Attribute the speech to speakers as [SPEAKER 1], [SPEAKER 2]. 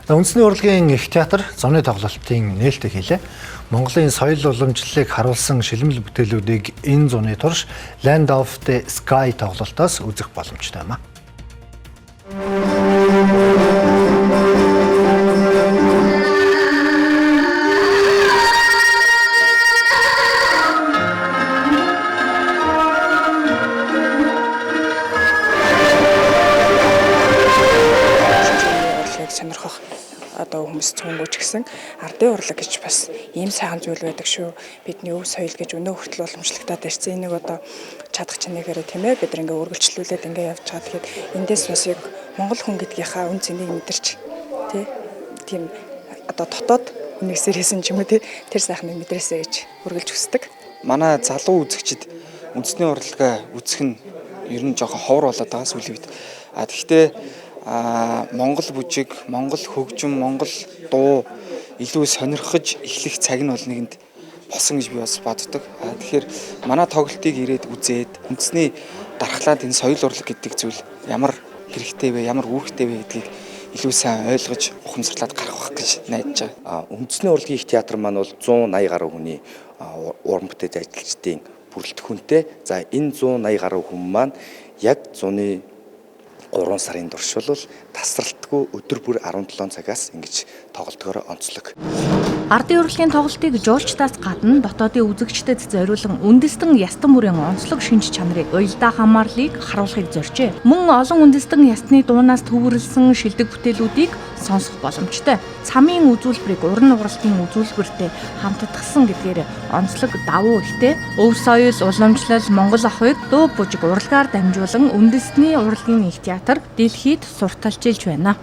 [SPEAKER 1] Үндэсний урлагийн их театр зуны тоглолтын нээлтийг хийлээ. Монголын соёл уламжлалыг харуулсан шилмэл бүтээлүүдийг энэ зуны турш Land of the Sky тоглолтоос үзэх боломжтой юм а.
[SPEAKER 2] Урлагийг сонирхох одоо хүмүүс цөөнгүүч гэсэн ардын урлаг гэж бас ийм сайхан зүйл байдаг шүү. Бидний өв соёл гэж өнөө хүртэл уламжлагдаад ирсэн. Энийг одоо чадах чинээгээрээ, тийм ээ, бид нар ингээ үргэлжлүүлээд ингээ явж байгаа. Тэгэхээр эндээс бас яг монгол хүн гэдгийнхаа үн цэнийг мэдэрч, тий, тийм одоо дотоод үнэсэр хийсэн ч юм уу, тий, тэр сайхныг мэдрээсэй гэж үргэлж хүсдэг.
[SPEAKER 3] Манай залуу үзэгчид үндэсний урлагаа үзэх нь ер нь жоохон ховор болоод байгаа сүүлийн үед. А тэгвэл Монгол бүжиг, Монгол хөгжим, Монгол дуу илүү сонирхож эхлэх цаг нь бол нэгэнд босон гэж би бас боддог. А тэгэхээр манай тоглолтыг ирээд үзээд үндэсний дархлаад энэ соёл урлаг гэдэг зүйл ямар хэрэгтэй вэ, ямар үүрэгтэй вэ гэдгийг илүү сайн ойлгож ухамсарлаад гарах байх гэж найдаж
[SPEAKER 4] байгаа. Үндэсний урлагийн их театр маань бол 180 гаруй хүний уран бүтээлч ажилчдын бүрэлдэхүүнтэй. За, энэ 180 гаруй хүн маань яг зуны 3 сарын турш бол тасралтгүй өдөр бүр 17 цагаас ингэж тоглолтгоор онцлог.
[SPEAKER 5] Ардын урлагийн тоглолтыг жуулчдаас гадна дотоодын үзэгчдэд зориулан үндэстэн ястан бүрийн онцлог шинж чанарыг, уялдаа хамаарлыг харуулахыг зорьжээ. Мөн олон үндэстэн ястны дуунаас төвөрлсөн шилдэг бүтээлүүдийг сонсох боломжтой. Цамын үзүүлбэрийг уран нугаралтын үзүүлбэртэй хамтдагсан гэдгээр онцлог давуу ихтэй. Өв соёл, уламжлал, Монгол охид, дуу бүжиг урлагаар дамжуулан үндэсний урлагийн их театр дэлхийд сурталчилж байна.